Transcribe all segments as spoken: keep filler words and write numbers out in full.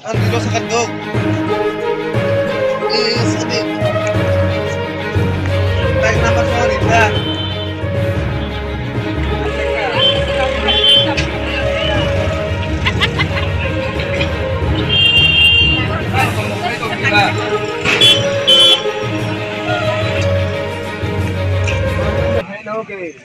Ang di dosa kan do. Eh, sadi. Bike number sorry, ha. Okay.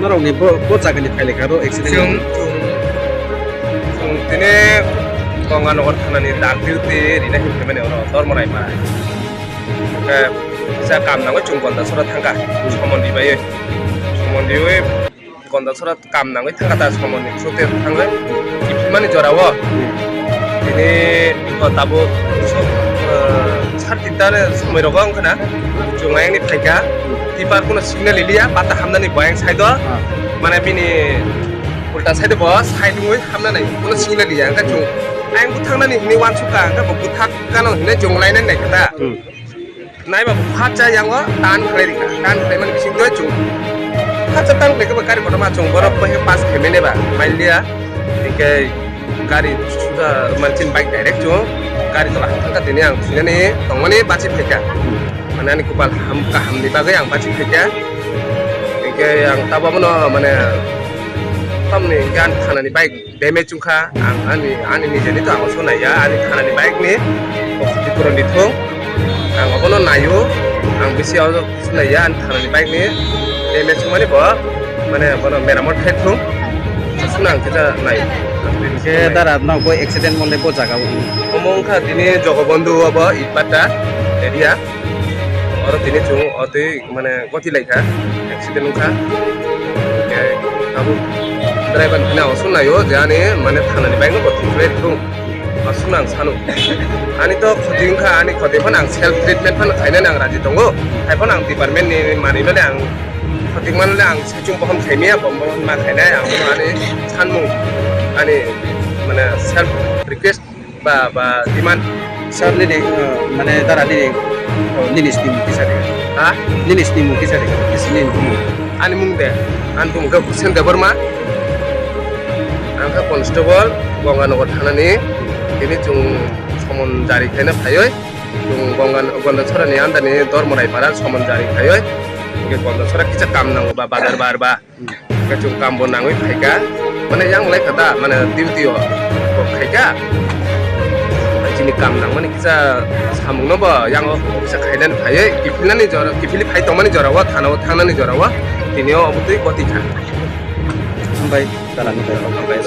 Norok ni bo, bo jaga ni phailai kha ro accident. Chung, chung, chung tini Ganganagar thana ni dark duty rina hing phaimani oro Dormorai para. Khe kisa kam nangwi chung Gondasora thangkha. Somon di bai. Somon di wi Gondasora kam nangwi thangkha ta somon ni sute thangwi kiphilmani jora o. Tini, o, tabuk so, eh, sar tinta ni somoi rogo wngkha na. Chung ayang ni phaikha. Tipar kuno signal liya, bata hamnani bo ayang side o. Mane bini ulta side o bo side wngwi hamnani kuno signal liya. Wngkha chung ayang buthangnani hinwi uansukha, wngkha bo buthak kano hinwi chung lainani naikha ta. Naiba bo phatsa yang o tan khlai rikha, tan khlaimani bising twi chung. Phatsa tan khlai khe bo gari kotorma chung borok bai pass khaimani ba, mailiya. Hingkhe gari suda manchin bike direct chung. Gari tola thangkha tini ang thwinani tongmani bachi phaikha. Mane ani kopal ham kaham ni bagwi ang bachi phaikha. Hingkhe ang tabo abono mane tamni hingkhe ani thanani bike damage wngkha, ang ani, ani nijeni to ang oso naiya, ani thanani bike ni okhti puro ni thung, ang obono naio, ang bisi oso naiya, ani thanani bike ni damage wngmani bo, mane bono meramot khai thung, aswkno ang kisa nai. Khe dara no bo accident mole bo jaga o? Omo wngkha tini Jogobondhu obo Itbata area. Oro tini chung o twi mane goti lai kha, accident wngkha. Khe abo driver ni hwnwi ang sung naio je ani mane thanani bike no bo thwngkhlai thung. Aswkno ang sanu. Ani to khoti wngkha, ani khoti phano ang self treatment phano khainani ang raji tongo. Hai phano ang department ni manwi male ang khoti manle ang saichung bohom khaimaya, bohom bohom ma khainai ang phano ani sanmung, ani mane self request ba, ba demand. Sir, nini, uh, mane dara nini, oh, nini snimung kisa de. Ha? Nini snimung kisa de. Nini snimung. Ani mung de, ani bumung khe Hussein Debbarma. Ang khe constable, Ganganagar thana ni. Tini chung somon jari khaina phaiwi. Chung Ganga, Gondasora ni under ni Dormorai para somon jari khaiwi. Hingkhe Gondasora kisa kam nango ba, bazar bar ba. Khe chung kam bo nangwi phaikha. Mane yang lai kha ta, mane duty o bo khaikha. Chini kam nangmani kisa samung no bo yang o kisa khainani phaiwi, kiphilnani jora, kiphilwi phai tongmani jora o, thana o thangnani jora o, tini o obo twi goti kha. Hambai, dara no. Hambai.